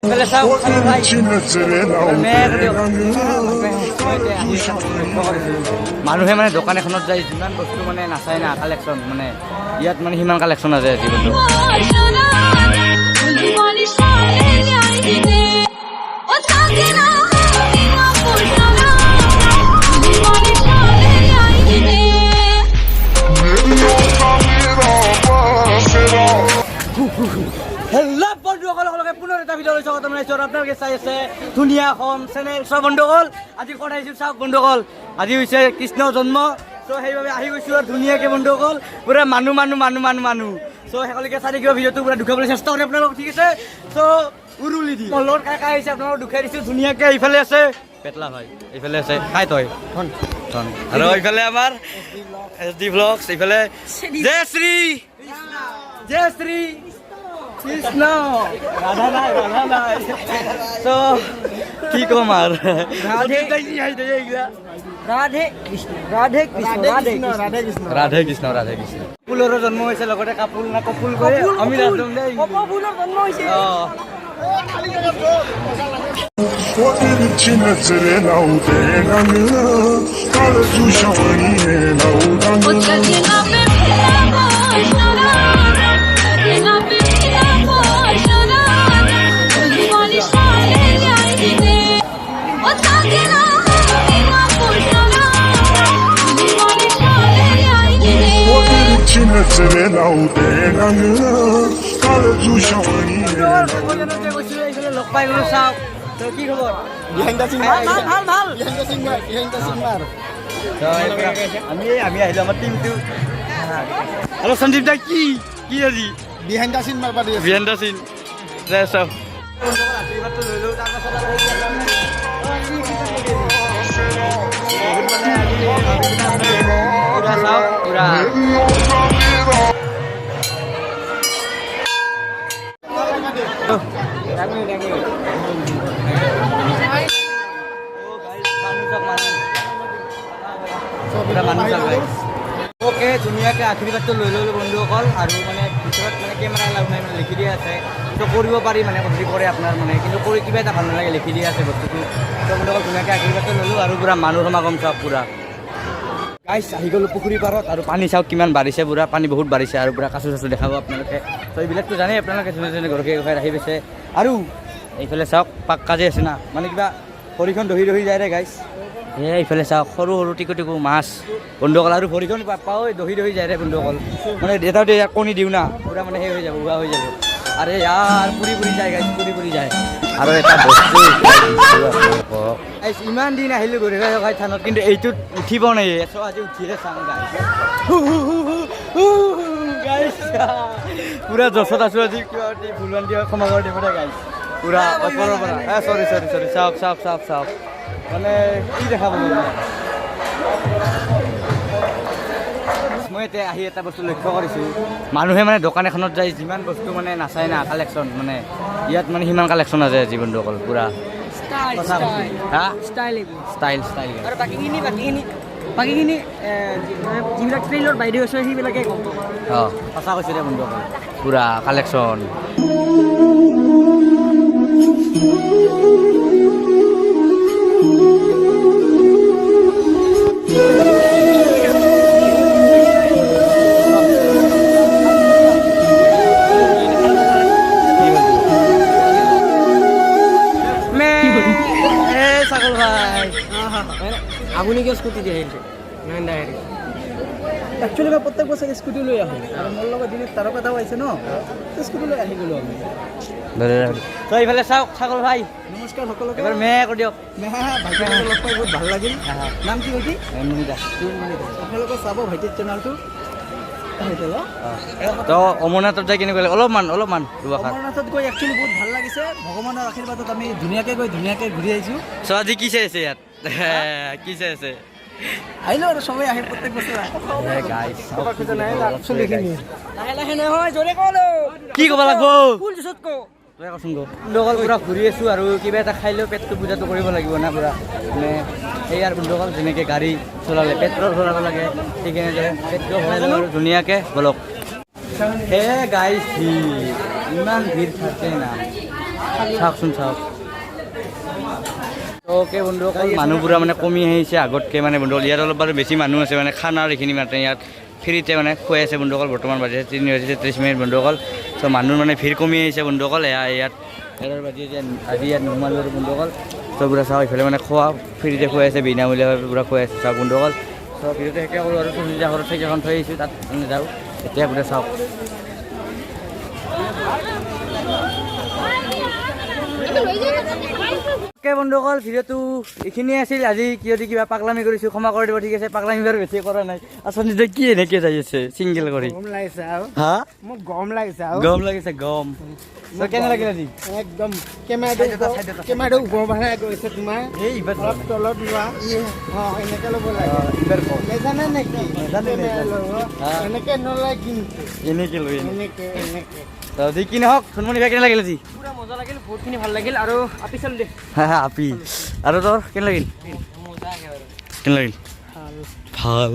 এইফালে চাওক ভাই, মানুহে মানে দোকান এখনত যায় যিমান বস্তু মানে নাচায় না কালেকশ্যন, মানে ইয়াত মানে সিমান কালেকশ্যন আছে আজি বন্ধু। হেল্ল' বন্ধুসকল, সকলোকে পুনৰ এটা ভিডিঅ' লৈ স্বাগতম জনাইছোঁ আৰু আপোনালোকে চাই আছে ধুনীয়া অসম চেনেল। চ' বন্ধুসকল, আজি ক'ত আহিছোঁ চাওক বন্ধুসকল, আজি হৈছে কৃষ্ণ জন্ম। চ' সেইবাবে আহি গৈছোঁ আৰু ধুনীয়াকৈ বন্ধুসকল, পূৰা মানুহ মানুহ মানুহ মানুহ মানুহ। চ' সকলোকে চাই থাকিব, ভিডিঅ'টো পূৰা দেখুৱাবলৈ চেষ্টা কৰিম আপোনালোক, ঠিক আছে? চ' উৰুলি দি মোৰ লগত কাই কাই আহিছে আপোনালোক দেখুৱাই দিছোঁ ধুনীয়াকৈ। এইফালে আছে পেটলা ভাই, এইফালে আছে খাই তই ধন ধন, আৰু এইফালে আমাৰ এছ ডি ভ্লগছ, এইফালে জয় শ্ৰী জয় শ্ৰী কৃষ্ণ, ৰাধা নাই, ৰাধা নাই। চ' কি ক'ম আৰু, ৰাধে ৰাধে কৃষ্ণ, ৰাধে কৃষ্ণ, ৰাধে কৃষ্ণ, ৰাধে কৃষ্ণ, ৰাধে কৃষ্ণ, ৰাধে কৃষ্ণ। ফুলৰো জন্ম হৈছে লগতে কাপোৰ না কপুল কয় আমি নাজানো দেই। কপৌ ফুলৰ জন্ম হৈছে। অঁ। গৈছোঁ এইফালে লগ পাই গ'লো, চাওক। ত' কি খবৰ? ভাল ভাল ভাল। আমি আহিলোঁ আমাৰ টিমটো। হেল্ল' সঞ্জীৱ দা, কি কি আজি বিহাইণ্ড the চিন মাৰবা দি আছে। বিহাইণ্ড the চিন যাই চাওক। আশীৰ্বাদটো লৈ লওঁ, তাৰপাছত আৰু বহুত মানে পুৰা চাওক পুৰা। অ'কে, ধুনীয়াকৈ আশীৰ্বাদটো লৈ ল'লোঁ বন্ধুসকল। আৰু মানে ভিতৰত মানে কেমেৰা এলাউ নাই, মানে লিখি দিয়া আছে। ত' কৰিব পাৰি মানে যদি কৰে আপোনাৰ মানে, কিন্তু কৰি কিবা এটা ভাল নালাগে, লিখি দিয়া আছে বস্তুটো। ত' বন্ধুসকল, ধুনীয়াকৈ আশীৰ্বাদটো ল'লোঁ আৰু পূৰা মানুহ সমাগম চাওক পূৰা। গাইছ, আহি গ'লোঁ পুখুৰী পাৰত আৰু পানী চাওক কিমান বাঢ়িছে, পূৰা পানী বহুত বাঢ়িছে আৰু পূৰা কাচু চাচু দেখাব আপোনালোকে। ত' এইবিলাকতো জানেই আপোনালোকে, ধুনীয়া ধুনীয়া গৰখীয়া গোসাঁই আহি পাইছে। আৰু এইফালে চাওক পাক্কা যে আছে না, মানে কিবা ভৰিখন দহি দহি যায় ৰে গাইছ। এই এইফালে চাওক সৰু সৰু টিকু টিকু মাছ বন্ধুসকল, আৰু ভৰিখন পাও দহি দহি যায় ৰে বন্ধুসকল। মানে এটাও কণী দিওঁ না, পূৰা মানে সেই হৈ যাব, উহা হৈ যাব। আৰে ইয়াৰ পুৰি পুৰি যায় গাইছ, পুৰি পুৰি যায়। আৰু এটা বস্তু গাইছ, ইমান দিন আহিলোঁ গৰখীয়া গোসাঁই থানত, কিন্তু এইটোত উঠিব নাই। চ' আজি উঠিয়ে চাওঁ গাইছ। গাইছ, পূৰা জছত আছোঁ আজি, কিবা ভুল বান্ধি ক্ষমা কৰি দিব দে গাইছ। পূৰা ওপৰৰ পৰা চৰি চৰি চৰি, চাওক চাওক চাওক চাওক, মানে কি দেখাব। মই এতিয়া আহি এটা বস্তু লক্ষ্য কৰিছোঁ, মানুহে মানে দোকান এখনত যায় যিমান বস্তু মানে নাচায় না কালেকশ্যন, মানে ইয়াত মানে সিমান কালেকশ্যন আছে আজি বন্ধুসকল, পূৰা ষ্টাইল ষ্টাইল ষ্টাইল। আৰু বাকীখিনি বাকীখিনি বাকীখিনি যিবিলাক ট্ৰেইলৰ বাইদেউ আছে সেইবিলাকে গম পাব। অঁ, সঁচা কৈছোঁ দে বন্ধুসকল, পূৰা কালেকশ্যন। ছাগল ভাই, আপুনি কিয় স্কুটি দি আহিছে? নাই ডাইৰেক্ট। একচুৱেলি মই প্ৰত্যেক বছৰে স্কুটি লৈ আহোঁ আৰু মোৰ লগত দিনত তাৰকা এটাও আহিছে ন, স্কুটি লৈ আহি গ'লোঁ আমি। তো এইফালে চাওক ছাগল ভাই। নমস্কাৰ সকলোকে। এবাৰ মে কৰি দিয়ক। ভাইটিৰ লগ পাই বহুত ভাল লাগিল। নাম কি ভাইটি? মনিতা। আপোনালোকে চাব ভাইটিৰ চেনেলটো। তো অমৰনাথত যাই কেনেকুৱা লাগে? অলপমান অলপমান দুআষাৰ। অমৰনাথত গৈ একচুৱেলি বহুত ভাল লাগিছে। ভগৱানৰ আশীৰ্বাদত আমি ধুনীয়াকৈ গৈ ধুনীয়াকৈ ঘূৰি আহিছোঁ। চ' আজি কি চাই আছে ইয়াত, কি চাই আছে? আহিলোঁ আৰু চবেই আহি প্ৰত্যেক বছৰ। লাহে লাহে নহয়, জোৰে কলো। কি ক'ব লাগিব? ফুল জোচত কওঁ। তই কচোন ক। বন্ধুসকল, পূৰা ঘূৰি আছোঁ আৰু কিবা এটা খাই লৈ পেটটো পূজাটো কৰিব লাগিব না পূৰা। মানে সেই আৰু বন্ধুসকল, যেনেকৈ গাড়ী চলালে পেট্ৰল ভৰাব লাগে, ঠিক এনেদৰে পেট্ৰল ভৰাই ল'ব আৰু ধুনীয়াকৈ বলক। হে গাইছ, ভিৰ ইমান ভিৰ থাকে না। চাওকচোন চাওক। অ'কে বন্ধুসকল, মানুহ পূৰা মানে কমি আহিছে আগতকৈ মানে বন্ধুসকল। ইয়াত অলপ বাৰু বেছি মানুহ আছে, মানে খানাৰ এইখিনি মানে ইয়াত ফ্ৰীতে মানে খুৱাই আছে বন্ধুসকল। বৰ্তমান বাজিছে 3:33 বন্ধুসকল। চ' মানুহ মানে ভিৰ কমি আহিছে বন্ধুসকল। এয়া ইয়াত ইয়াৰ বাজি এতিয়া আজি ইয়াত নোসোমালোঁ আৰু বন্ধুসকল। চ' পূৰা চাওক, ইফালে মানে খোৱা ফ্ৰীতে খুৱাই আছে, বিনামূলীয়াভাৱে পূৰা খুৱাই আছে। চাওক বন্ধুসকল, চ' ভিডিঅ'টো শেষে কৰোঁ আৰু নিজা ঘৰত চাইকেলখন থৈ আহিছোঁ, তাত মানে যাওঁ এতিয়া। পূৰা চাওক। অ'কে বন্ধুসকল, ভিডিঅ'টো এইখিনিয়ে আছিল আজি। কি যদি কিবা পাগলামি কৰিছোঁ ক্ষমা কৰি দিব, ঠিক আছে? পাগলামি বাৰু বেছি কৰা নাই। আচলতে কি এনেকৈ যাই আছে ছিংগল কৰি? গৰম লাগিছে আৰু। হা? মোক গৰম লাগিছে আৰু। গৰম লাগিছে, গৰম। চ' কেনে লাগিল আজি? একদম কেমেৰাটো ওপৰৰ ফালে গৈছে তোমাৰ। এই এইবাৰ অলপ তলত লোৱা। অঁ, এনেকে ল'ব লাগে। এইবাৰ কওঁ। নেজানে নেকি? নেজানে, কেমেৰা নেজানে। ল'ব। হা। এনেকে নলয় কিন্তু। এনেকে লৈ এনে। এনেকে এনেকে। তো যি কি নহওক, সোণমণি ভাই, কেনে লাগিল আজি? পুৰা মজা লাগিল, বহুতখিনি ভাল লাগিল আৰু আপি চালো দে। হা হা, আপি। আৰু তোৰ কেনে লাগিল? কেনে লাগিল? ভাল।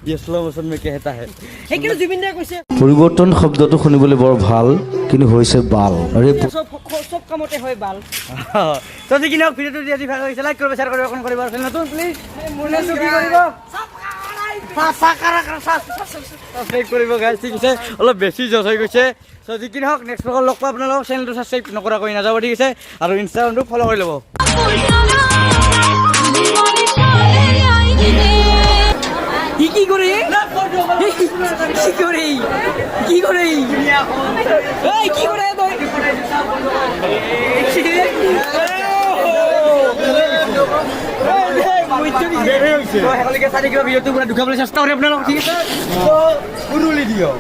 ये स्लो मोशन में कहता है। সেইকাৰণে জুবিন দাই কৈছে, পৰিৱৰ্তন শব্দটো শুনিবলৈ বৰ ভাল, কিন্তু হৈছে বাল আৰে। চব চব কামতে হয় বাল। তো যি কি নহওক, ভিডিঅ'টো যদি আজি ভাল লাগিছে, লাইক কৰিব, শ্বেয়াৰ কৰিব, কমেণ্ট কৰিব আৰু নতুন প্লিজ কি কৰিব? ছাবস্ক্ৰাইব কৰিব গাইজ, ঠিক আছে? অলপ বেছি জজ হৈ গৈছে। চ' যি কি নহওক, নেক্সট ব্লগত লগ পাওঁ আপোনালোকক। চেনেলটো ছাবস্ক্ৰাইব নকৰাকৈ নাযাব, ঠিক আছে? আৰু ইনষ্টাগ্ৰামটো ফ'ল' কৰি ল'ব। সি কি কৰে? কি কৰে? কি কৰে? এই কি কৰে তই? শেষলৈকে চাই থাকিব ভিডিঅ'টো, পুৰা দুখাবলৈ চেষ্টা কৰিম আপোনালোক, ঠিক আছে? উৰুলি দিয়ক।